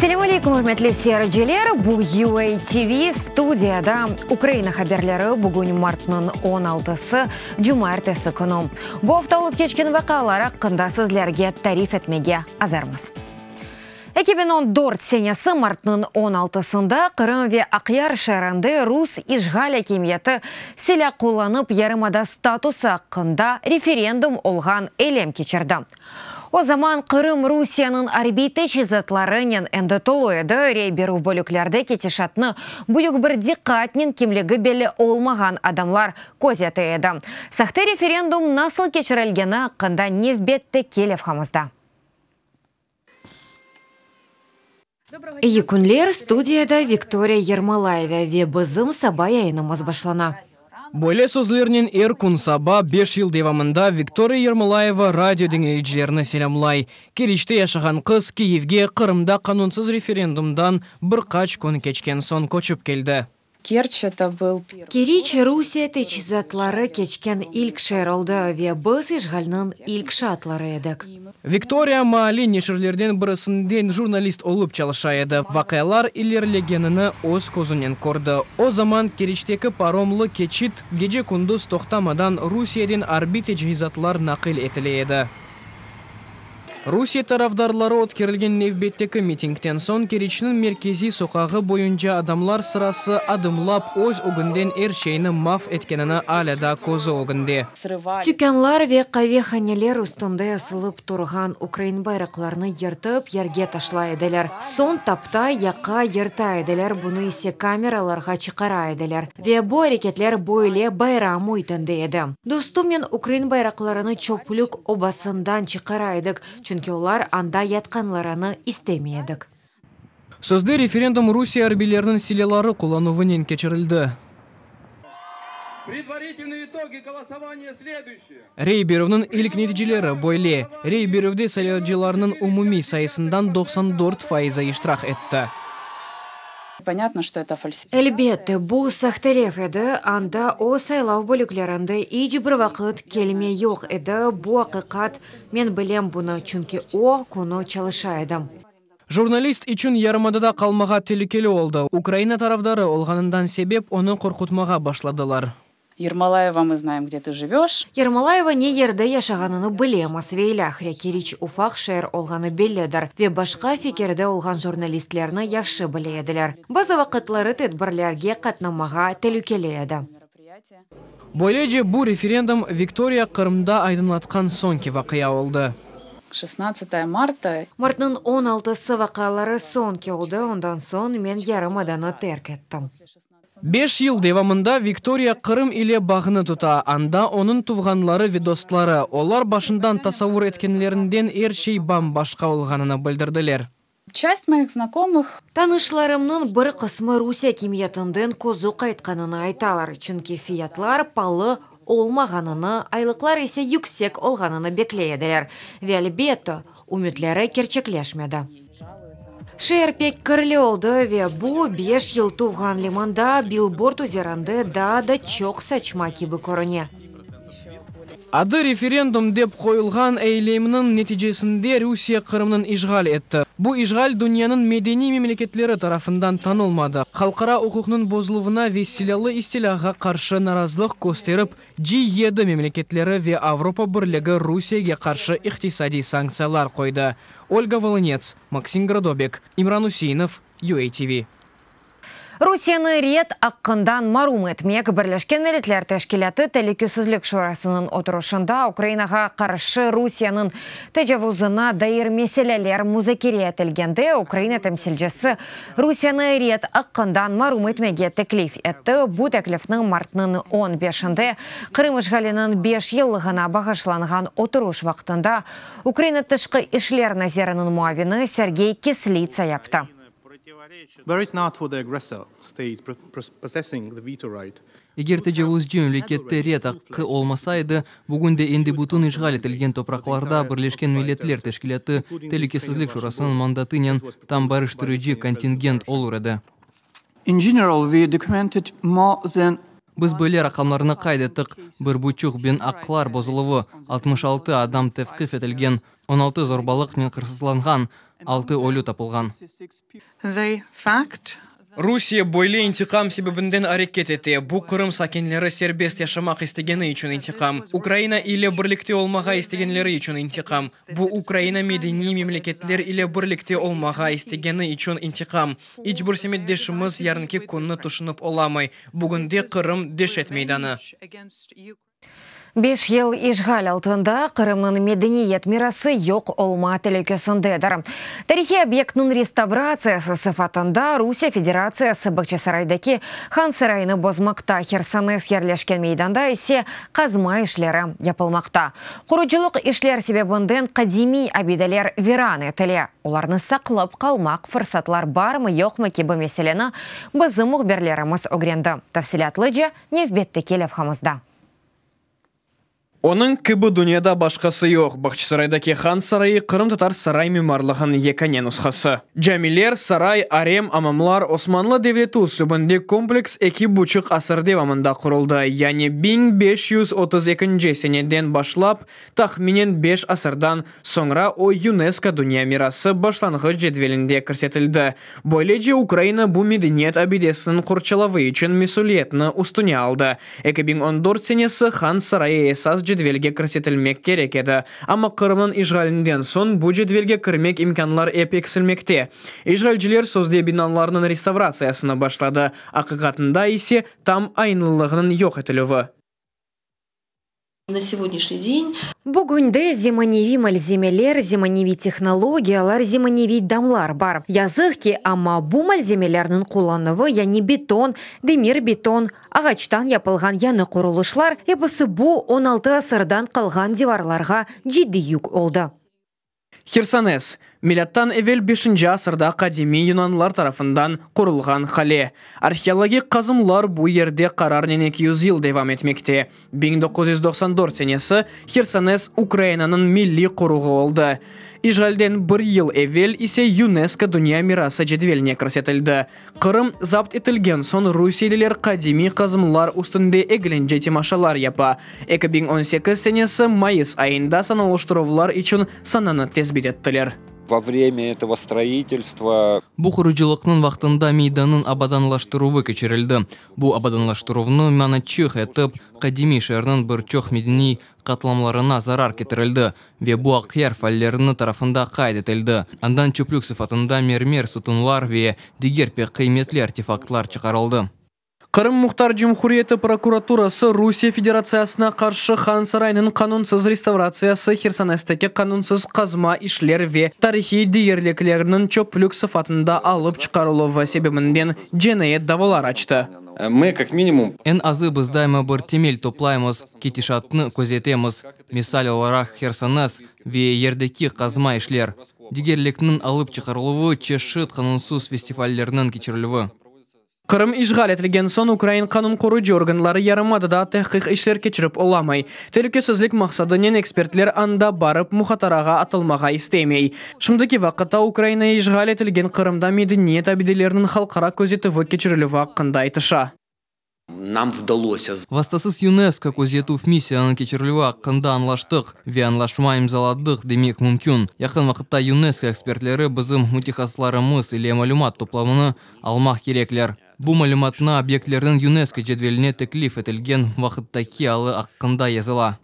Selâm aleyküm, ürmetli seyirciler! Bu UA TV studiyada Ukraina haberleri bugün martnıñ 16-sı, cumaertesi künü. Bu afta olıp keçken vaqialar aqqında sizlerge tarif etmege azırmız. 2014 senesi martnıñ 16-sında Qırım ve Aqyar şeerinde rus işğal akimiyeti silâ qullanıp yarımada statusı aqqında referendum olğan eylem keçirdi. O zaman Qırım Rusiyeniñ arbiy teçhizatlarınen endi tolu edi, rey berüv bölüklerde ketişatnı büyük bir diqqatnen kimligi belli olmağan adamlar közete edi. Sahte referendum nasıl keçirilgeni aqqında nevbetteki levhamızda. İyi künler, studiyada Viktoriya Yermolayeva ve bizim saba yayınımız başlana. Böyle sözlernen er kün saba beş yıl devamında Viktoriya Yermolayeva radio diñleyicilerini selâmlay. Keriçte yaşağan qız Kiyevge Qırımda qanunsız referendumdan bir qaç kün keçken soñ köçip keldi. Kerç eto byl pervıy Keriç, Rusiye teçhizatları keçken ilk şeer oldı ve biz işğalniñ ilk şaatları edik. Viktoriya maalliy neşirlerden birisinde jurnalist olıp çalışa edi. Vaqialar ilerilegenini öz közünen kördi. O zaman Keriçteki paromlı keçit gece-kündüz toqtamadan Rusiyeden arbiy teçhizatlar naqil etile edi. Rusiye tarafdarları ötkerilgen nevbetteki mitingten soñ Keriçniñ merkeziy soqağı boyunca adamlar sırası adımlap öz ögünden er şeyni mahv etkenini alâ daa közü ögünde. Tükânlar ve qavehaneler üstünde asılıp turğan ukrain bayraqlarını yırtıp yerge taşlay ediler. Soñ taptay, yaqa, yırta ediler, bunı ise kameralarğa çıqara ediler. Ve bu areketler böyle bayram müitinde edi. Dostumnen ukrain bayraqlarını çöplük obasından çıqara edik, çünki olar anda yatqanlarını istemey edik. Sözde referendum Rusiye arbiyleriniñ silâları qullanuvınen keçirildi. Rey berüvniñ ilk neticeleri böyle, rey berüvde saylayıcılarnıñ umumiy sayısından 94 faizi iştirak etti. Elbette, bu sahtelev edi, anda o saylav bölüklerinde iç bir vaqıt kelme yoq edi, bu aqiqat, men bilem bunı, çünki o künü çalışa edim. Jurnalist içün yarımadada qalmağa telükeli oldı, Ukraina tarafdarı olğanından sebep onı qorqutmağa başladılar. Yermolayeva mı znaem, gde tı jivöş. Yermolayeva ne yerde yaşağanını bilemiz ve ilâhre, Keriç ufaq şeer olğanı bellidir ve başqa fikirde olğan jurnalistlerni yahşı bile ediler. Bazı vaqıtları tedbirlerge qatnamağa telükeli edi. Böylece, bu referendum Viktoriya Qırımda aydınlatqan soñki vaqia oldı. Şestnadtsatoye marta. Martnıñ on altısı vaqiaları soñki oldı, ondan soñ men yarımadanı terk ettim. Beş yıl devamında Viktoriya Qırım ile bağını tuta, anda onıñ tuvğanları ve dostları, olar başından tasavvur etkenlerinden er şey bam-başqa olğanını bildirdiler. Çast moih znakomıh. Tanışlarımnıñ bir qısmı Rusiye akimiyetinden közü qaytqanını aytalar, çünki fiyatlar paalı olmağanını, aylıqlar ise yüksek olğanını bekley ediler. Ve, elbette, ümütleri kerçekleşmedi. Şeer pek kirli oldı ve bu beş yıl tuvğan limanda bilbord üzerinde daa da çoq saçma kibi körüne. Adı referendum dep qoyulğan eylemniñ neticesinde Rusiye Qırımnıñ işğal etti. Bu işğal dünyanıñ medeniy memleketleri tarafından tanılmadı. Halqara uquqnıñ bozuluvına ve silâlı istilâğa qarşı narazılıq kösterip, G7 memleketleri ve Avropa Birligi Rusiyege qarşı iqtisadiy sanktsiyalar qoydı. Olga Volınets, Maksim Grodobek, İmran Useinov, UATV. Rusiyeni red aqqından marum etmek Birleşken Milletler Teşkilâtı Telükesizlik Şurasınıñ oturışında Ukrainağa qarşı Rusiyeniñ tecavuzına dair meseleler muzakere etilgende Ukraina temsilcisi Rusiyeni red aqqından marum etmege teklif etti. Bu teklifni martnıñ on beşinde Qırım işğaliniñ beş yıllığına bağışlanğan oturuş vaqtında Ukraina tışqı işler naziriniñ muavini Sergey Kislitsa yaptı. Were it not for the aggressor state possessing the veto right, Eger tecavuzcı memlekette red aqqı olmasaydı, bugün de endi bütün işğal etilgen topraqlarda Birleşken Milletler Teşkilâtı Telükesizlik Şurasınıñ mandatınen tam barıştırıcı kontingent olur edi. In general, we documented more than Biz böyle raqamlarnı qayd ettik, bir buçuq biñ aqlar bozuluvı, 66 adam tevqif etilgen, 16 zorbalıqnen qırsızlanğan. Altı ölü tapılğan. The fact Rusiye böyle intiqam sebebinden areket ete, bu Qırım sakinleri serbest yaşamaq istegeni içün intiqam, Ukraina ile birlikte olmağa istegenleri içün intiqam, bu Ukraina medeniy memleketler ile birlikte olmağa istegeni içün intiqam. İç bir semetdeşimiz yarınki künni tüşünip olamay. Bugünde Qırım, deşet meydanı. Beş yıl işğal altında Qırımnıñ medeniyet mirası yoq olma telükesindedir. Tarihiy obyektniñ restavratsiyası sıfatında Rusiye Federatsiyası Bağçasaraydaki Han sarayını bozmaqta, Hersones yerleşken meydanda ise qazma işleri yapılmaqta. Qurucılıq işler sebebinden qadimiy abideler viran etile. Olarnı saqlap qalmaq fırsatlar barmı-yoqmı kibi meseleni bizim mühbirlerimiz ögrendi. Tafsilâtlıca nevbetteki levhamızda. Onıñ kibi dünyada başqası yoq. Bağçasaraydaki Han sarayı qırımtatar saray mimarlığınıñ yekâne nushası. Camiler, saray, arem, amamlar, Osmanlı devleti üslübinde kompleks eki buçuq asır devamında quruldı, yani 1532-nci seneden başlap, tahminen beş asırdan soñra o UNESCO Dünya mirası başlanğıç cedvelinde kirsetildi. Böylece Ukraina bu medeniyet abidesiniñ qorçalavı içün mesüliyetni üstüne aldı. 2014 senesi Han sarayı esas cedvelge kirsetilmek kerek edi, amma Qırımnıñ işğalinden soñ bu cedvelge kirmek imkânlar ep eksilmekte. İşğalciler sözde binalarnıñ restavratsiyasını başladı, aqiqatında ise tam aynılığınıñ yoq etilüvi. Na segodnyashniy den. Bugünde zemaneviy malzemeler, zemaneviy tehnologiyalar, zemaneviy damlar bar. Yazıq ki, amma bu malzemelerniñ qullanuvı, yani beton, demir-beton, ağaçtan yapılğan yañı qurulışlar, episi bu 16 asırdan qalğan divarlarğa ciddiy yük oldı. Hersones, milâttan evel beşinci asırda qadimiy yunanlar tarafından qurulğan qale. Arheologik qazımlar bu yerde qararnen 200 yıl devam etmekte. 1994 senesi Hersones Ukrainanıñ milliy qoruğı oldı. İşğalden bir yıl evel ise UNESCO Dünya mirası cedveline kirsetildi. Qırım zapt etilgen soñ rusiyeliler qadimiy qazımlar üstünde eglence temaşalar yapa. 2018 senesi mayıs ayında sanalıştıruvlar içün sananı tesbit ettiler. Vo vremya etogo stroitelstva. Bu qurucılıqnıñ vaqtında meydannıñ abadanlaştıruvı keçirildi. Bu abadanlaştıruvnı manaçıq etip, qadimiy şeerniñ bir çoq medeniy qatlamlarına zarar ketirildi ve bu Aqyar fallerini tarafında qayd etildi. Andan çöplük sıfatında mermer sutunlar ve diger pek qıymetli artefaktlar çıqarıldı. Qırım Muhtar Cumhuriyeti prokuraturası Rusiye Federatsiyasına qarşı Han sarayınıñ qanunsız restavratsiyası, Hersonesteki qanunsız qazma işler ve tarihiy deyerliklerniñ çöplük sıfatında alıp çıqarıluvı sebebinden cinayet davalar açtı. Mı, kak minimum. Eñ azı biz daima bir temel toplaymız, ketişatnı közetemiz, misal olaraq Hersones ve yerdeki qazma işler, degerlikniñ alıp çıqarıluvı, çeşit qanunsız festivallerniñ keçirilüvi. Qırım işğal etilgen soñ ukrain qanun qorucı organları yarımadada tehqiq işler keçirip olamay. Telükesizlik maqsadınen ekspertler anda barıp muhatarağa atılmağa istemey. Şimdiki vaqıtta Ukraina işğal etilgen Qırımda medeniyet abideleriniñ halqara közetüvi keçirilüvi aqqında aytışa. Nam vdalosâ. Vastasız UNESCO közetüv missiyanıñ keçirilüvi aqqında añlaştıq ve añlaşma imzaladıq demek mümkün. Yaqın vaqıtta UNESCO ekspertleri bizim mütehassıslarımız ile malümat toplamını almaq kerekler. Bu malümatnı obyektlerniñ UNESCO cedveline teklif etilgen vaqıttaki alı aqqında yazıla.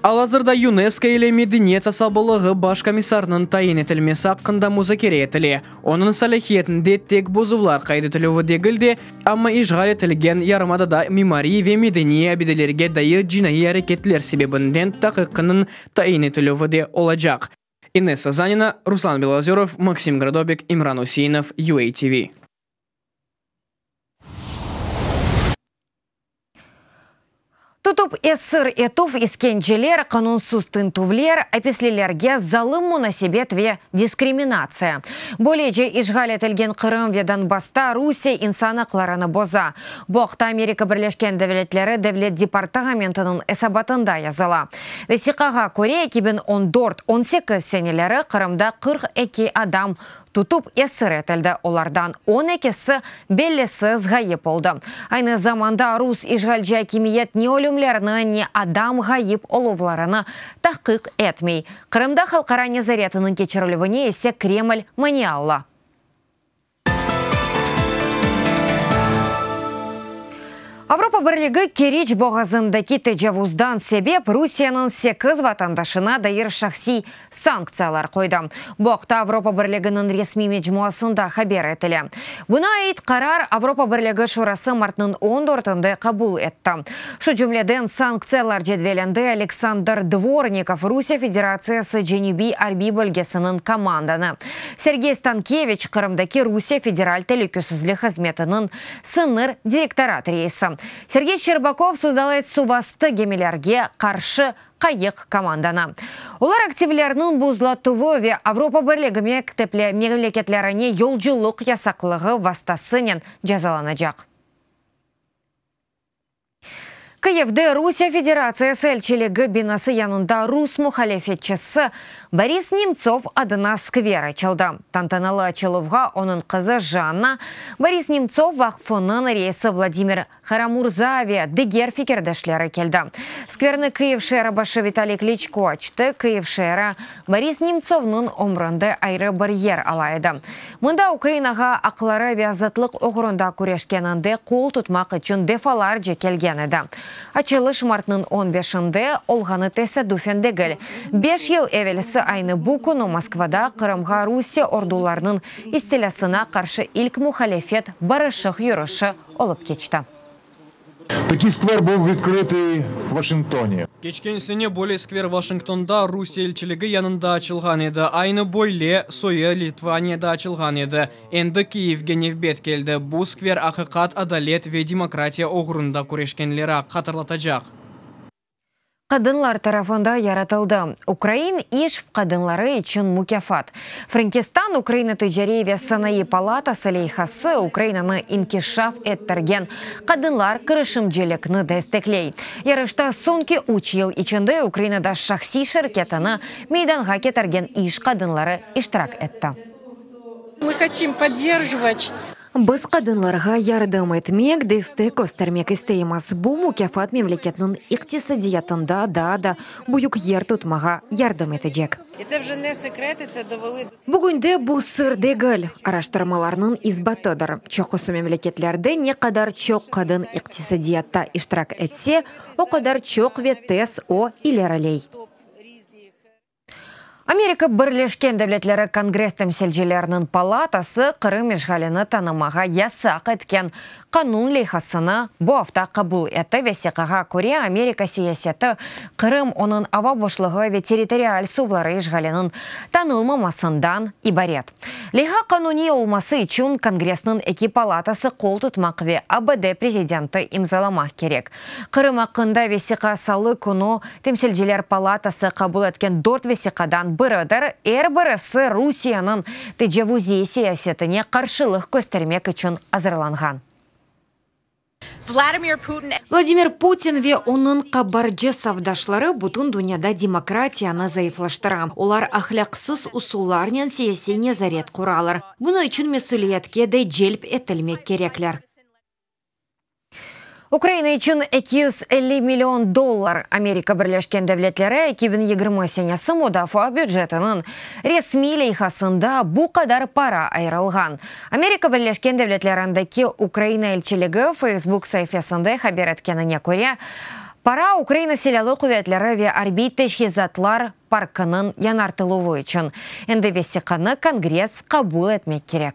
Al-azırda UNESCO ile Medeniyet asabalığı baş komissarınıñ tayin etilmesi aqqında muzakere etile. Onıñ salâhiyetinde tek bozuvlar qayd etilüvi degil de, amma işğal etilgen yarımadada mimariy ve medeniy abidelerge dair cinaiy areketler sebebinden taqiqınıñ tayin etilüvi de olacaq. İnessa Zanina, Ruslan Belozörov, Maksim Gradobik, İmran Useinov, UATV. Tutıp esir etüv, iskenceler, qanunsız tintüvler, apislilerge zalım munasebet ve diskriminatsiya. Böylece işğal etilgen Qırım ve Donbassta Rusiye insan aqlarını boza. Bu aqta Amerika Birleşken Devletleri Devlet departamentiniñ esabatında yazıla. Vesiqağa köre, 2014, 18 seneleri Qırımda 42 adam. tutup esir etildi, olardan on ekisi bellisiz ğayıp oldı. Aynı zamanda rus işğalci akimiyet ne ölümlerni, ne adam ğayıp oluvlarını tahqiq etmey. Qırımda halqara nezaretiniñ keçirilüvine ise Kreml mania ola. Avropa Birligi Keriç boğazındaki tecavuzdan sebep Rusiyeniñ sekiz vatandaşına dair şahsiy sanktsiyalar qoydı. Bu aqta Avropa Birliginiñ resmiy mecmuasında haber etile. Buña ait qarar Avropa Birligi Şurası martnıñ on dörtünde qabul etti. Şu cümleden, sanktsiyalar cedvelinde Aleksandr Dvornikov, Rusiye Federatsiyası Cenübiy arbiy bölgesiniñ komandanı, Sergey Stankeviç, Qırımdaki Rusiye Federal telükesizlik hızmetiniñ sıñır direktorat reisi, Sergey Şçerbakov, Suzdalets suvastı gemilerge qarşı qayıq komandanı. Olar aktivlerniñ buzlatuvı ve Avropa Birligi memleketlerine yolculıq yasaqlığı vastasınen cezalanacaq. Kıyivde Rusiye Federatsiyası elçiligi binası yanında rus muhalefetçisi Boris Nemtsov adına skver açıldı. Tantanalı açıluvğa onıñ qızı Janna, Boris Nemtsov vaqfınıñ reisi Vladimir Karamurza ve diger fikirdeşleri keldi. Skverni Kıyiv şeeri başı Vitaliy Kliçko açtı. Kıyiv şeeri Boris Nemtsovnıñ ömründe ayrı bir yer ala edi. Mında Ukrainağa aqları ve azatlıq oğrunda küreşkeninde qol tutmaq içün defalarca kelgen edi. Açılış martnıñ on beşinde olğanı tesadüfen degil. Beş yıl evelsi aynı bu künü Moskvada Qırımğa Rusiye ordularınıñ istilâsına qarşı ilk muhalefet barışıq yürüşi olıp keçti. Takiy skver buv vidkrıtıy Vaşingtone. Keçken sene böyle skver Vaşingtonda Rusiye elçiligi yanında açılğan edi. Aynı böyle soyu Litvaniyada açılğan edi. Endi Kiyevge nevbet keldi. Bu skver aqiqat, adalet ve demokratiya oğrunda küreşkenleri hatırlatacaq. Qadınlar tarafında yaratıldı ukrain iş qadınları içün mukâfat. Frenkistan Ukraina ticariy ve sanayı palatası leyhası Ukrainanı inkişaf ettirgen qadınlar kirişimcilikni destekley. Yarışta soñki üç yıl içinde Ukrainada şahsiy şirketini meydanğa ketirgen iş qadınları iştirak etti. Mı hotim podderjivat. Biz qadınlarğa yardım etmek, destek köstermek isteymiz. Bu mukâfat memleketniñ iqtisadiyatında daa da büyük yer tutmağa yardım etecek. Bugünde bu sır degil, araştırmalarnıñ isbatıdır. Çoqusı memleketlerde ne qadar çoq qadın iqtisadiyatta iştirak etse, o qadar çoq ve tez o ileriley. Amerika Birleşken Devletleri Kongress temsilcileriniñ palatası Qırım işğalini tanımağa yasaq etken qanun leyhasını bu afta qabul etti. Vesiqağa köre, Amerika siyaseti Qırım, onıñ ava boşluğı ve territorial suvları işğaliniñ tanılmamasından ibaret. Leyha qanuniy olması içün Kongressniñ eki palatası qol tutmaq ve ABD prezidenti imzalamaq kerek. Qırım aqqında vesiqa salı künü Temsilciler palatası qabul etken dört vesiqadan biridir, er birisi Rusiyeniñ tecavuziy siyasetine qarşılıq köstermek içün azırlanğan. Vladimir Putin ve onıñ qabarcı safdaşları bütün dünyada demokratiyanı zayıflaştıra. Olar ahlâqsız usullarnen siyasiy nezaret quralar. Bunıñ içün mesüliyetke de celp etilmek kerekler. Ukraina içün 250 million dollar, Amerika Birleşken Devletleri 2020 senesi mudafaa bücetiniñ resmiy leyhasında bu qadar para ayırılğan. Amerika Birleşken Devletlerindeki Ukraina elçiligi Facebook saifesinde haber etkenine köre, para Ukraina Silâlı quvetleri ve arbiy teçhizatlar parkınıñ yañartıluvı içün. Endi vesiqanı Kongress qabul etmek kerek.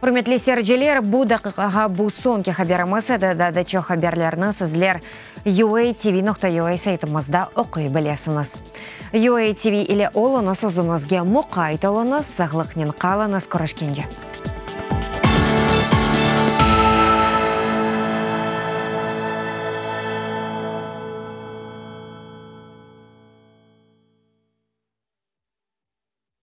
Ürmetli seyirciler, bu daqiqağa bu soñki haberimiz edi. Daa da çoq haberlerni sizler UATV.UA saytımızda oquy bilesiñiz. UATV ile oluñız, özüñizge muqayt oluñız, sağlıqnen qalıñız, körüşkence.